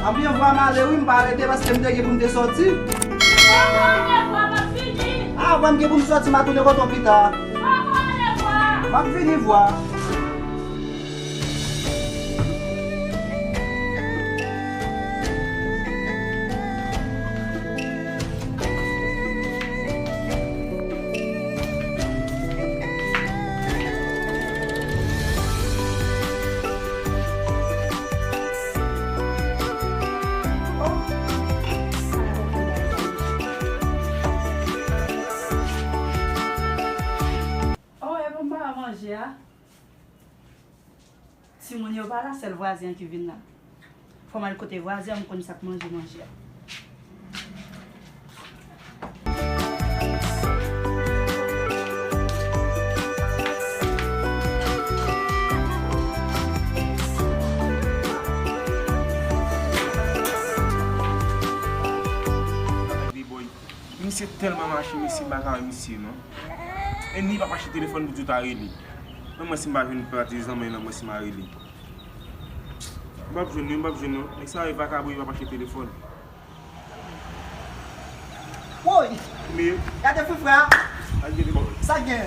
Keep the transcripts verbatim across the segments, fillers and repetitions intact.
Anpil vwa m ale wi, m pa rete paske m te gen pou m te sòti. Papa, anpil vwa, m ap vini. A, vwa m gen pou m sòti, m a tounen kote w pita. Papa, anpil vwa. M ap vini vwa. Oh, e pou m pa manje a. Timoun yo pa la, sèl vwazen an ki vin la. Fò m al kote vwazen an, m konn sa k manje manje a. Misye tèlman mache, mesye, m pa ka wè misye, non. E ni pa mache telefòn pou di w ta rele. Men mwen, si m pa jwenn pati zanmi nan mwen, si m a rele. M p ap jwenn li, m p ap jwenn non. Nèg sa e vakabon, li p ap achte telefòn. Woy! Men gade frè frè a. Al gade bò. Sa gen?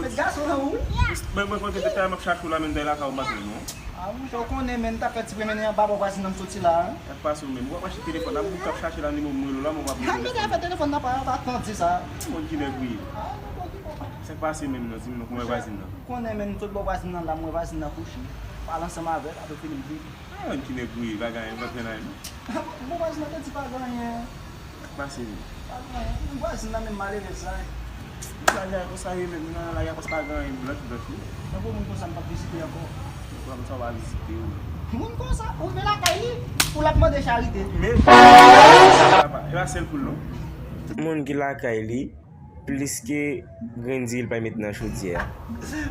Met gason nan ou. Mwen, mwen, mwen, mwen, m ap chache w la, men m t al lakay ou maten non. A, monchè, ou konnen, men, m t ap fè ti pwomennen anba bò vwazin nan m soti la a. Sa k pase w menm? Ou ap achte telefòn, ap moun k ap chache la, nimewo m rele w la, men w ap rele. Mete afè telefòn nan pa, pa tande sa. Moun ki nèg ou ye? A, nenpòt ki bon. Sa k pase menm non, di m non, kòman vwazin nan? Ou konnen, men, m sot bò vwazin nan la, m wè vwazin nan kouche. Pale ansanm avè l, apre fini m vini. A, ki nèg ou ye, pa gen anyen, m pa t fè n anyen non. Bon, vwazin nan te di pa gen anyen. Sa k pase menm? Pa gen anyen. Vwazin nan menm malerèz la. Sa gen konsa ye menm, nan lari a konsa pa gen anyen blanch blanch wi. Tankou moun konsa m p ap vizite ankò. Tankou moun sa w pa vizite wi. Moun konsa, ou rive lakay li, ou l ap mande charite. Men, e pa sèl poul non. Moun ki lakay li, plis ke grenn diri l pral met nan chodyè a.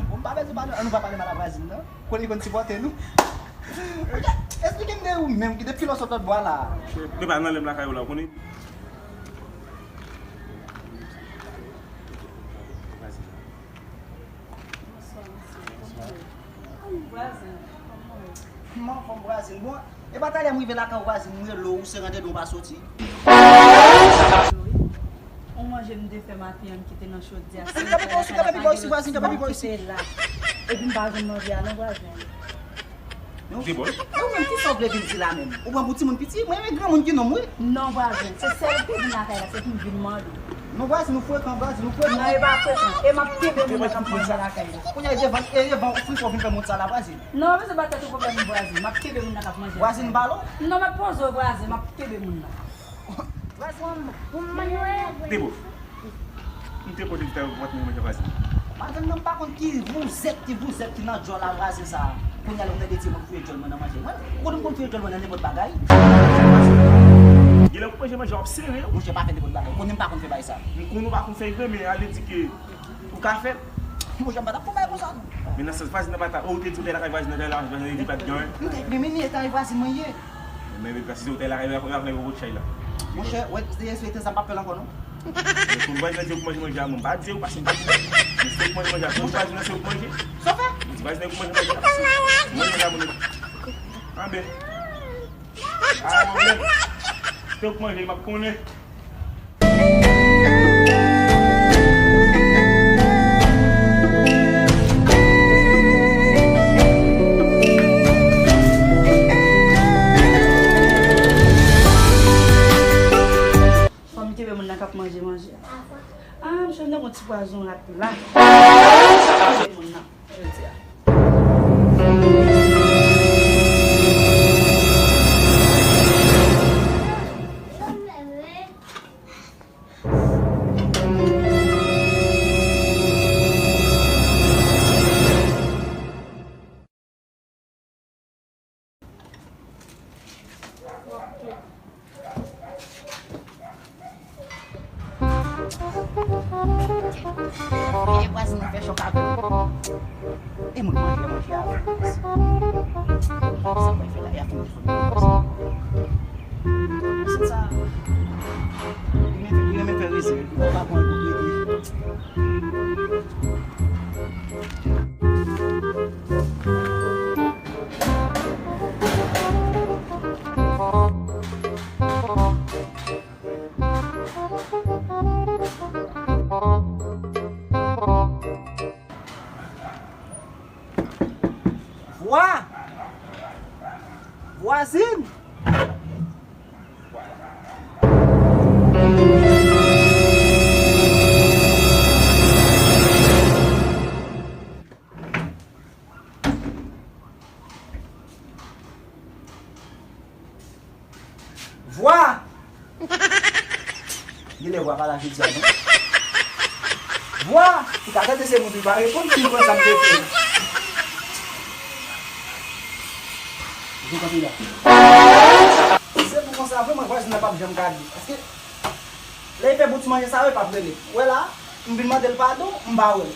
Bon, m pa bezwen pale, ann nou pa pale mal a vwazin nan. Kote li konn sipòte nou. Esplike m de ou menm ki te filòsòf lòt bò a la. Depi nan lè m lakay ou la, ou konnen. Bonswa, mesye. Kòman w ye? Kòman w ye? M anfòm vwazin. Bon, e pa talè m rive lakay ou vwazin, m rele w, ou se rande nou pa soti. Yon manje m te fè maten an m kite nan chodyè a. Vwazin, ka pa pi bò isi, vwazin, ka pa pi bò isi. Epi m pa jwenn manje a non vwazin. Debòl. E ou menm, kisa w vle vin di la menm? Ou pran pou timoun piti? Mwen renmen granmoun ki nonm wi. Non vwazin, se sèl ou te vin lakay la, se pou m vin mande w. Non vwazin, ou frekan vwazin, ou frekan. Non, e pa frekan. E m ap kenbe moun nan k ap manje lakay la. Kounye a e devan, e devan ou friko vin fè moun sa la vwazin. Non, pa bezwen ba tèt ou pwoblèm vwazin, m ap kenbe moun nan k ap manje lakay la. Vwazin balo? Non, m ap poze w vwazin, m ap kenbe moun nan. Vwazin. Pou m manje. Debòl. M te kote li ta yo pou manje vwazin. Madanm nan m pa konn ki vouzèt, ki vouzèt ki nan djòl a vwazin sa. Kounye a la ou tande di mwen fouye djòl mwen nan manje. Mwen, ou konnen m konn fouye djòl mwen nan nenpòt bagay. Genlè ou manje manje w ap sere. Monchè pa fè nenpòt bagay. Ou konnen m pa konn fè bagay sa. M konnen ou pa konn fè vre, men ale di ke ou ka fè. Monchè m pa t ap fè bagay konsa non. Men nan sans vwazin nan pa ta, ou te di ou te lakay vwazin nan, te lakay vwazin nan, li di pa t gen anyen. M te, men men li e ta vwazin mwen ye. Men, men, si se ou te lakay, ou ap leve wòt chay la. Monchè, wè, dèyè sou etan sa m p ap fè l ankò non. Men pou vwazin nan di ou k manje manje a, mwen m pa di ou, paske m pa di ou. Men si ou k manje manje a, pou vwazin nan se ou k manje. Sa w fè? Mwen di vwazin nan k manje manje a, paske mwen manje a, mwen. Anben. A, mwen menm. Si ou k manje, m ap konnen. Fò m kenbe moun nan k ap manje manje a. A, m jwenn yon ti pwazon rat la. Kenbe moun nan, jodi a. Vye vwazin nan fè chòk avè m. E moun manje manje avè m. Sa mwen fè la, y ap fin fè. Se sa. Li renmen fè, li renmen fè rezil. Li pa pran l pou plede. Vwazin! Vwa! Genlè vwa pa la jodi a non. Vwa! Ou ka tande se moun ki pa reponn ki konn sa m te fè. Ou kanpe la. Se pou konsa vre mwen vwazin nan p ap janm gade. Paske lè l fè bout manje sa yo, l p ap rele. Ou wè la, m vin mande l padon, m pa wè l.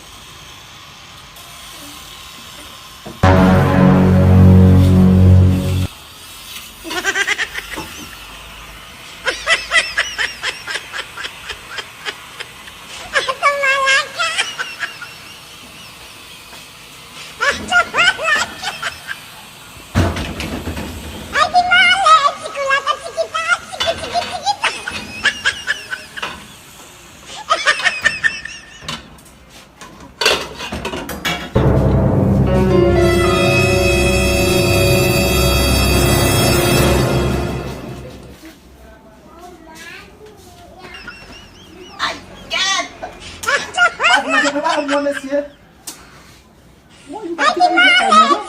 Ay, kèt! Ap manje pou pa mwen, mesye. Mwen, m pa kite manje kay mwen, non.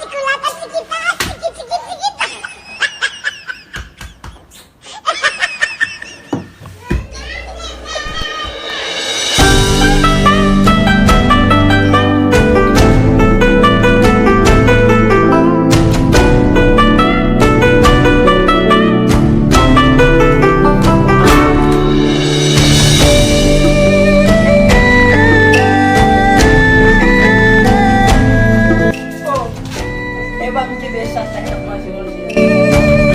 Oh, e pa m kenbe chat la k ap manje manje a.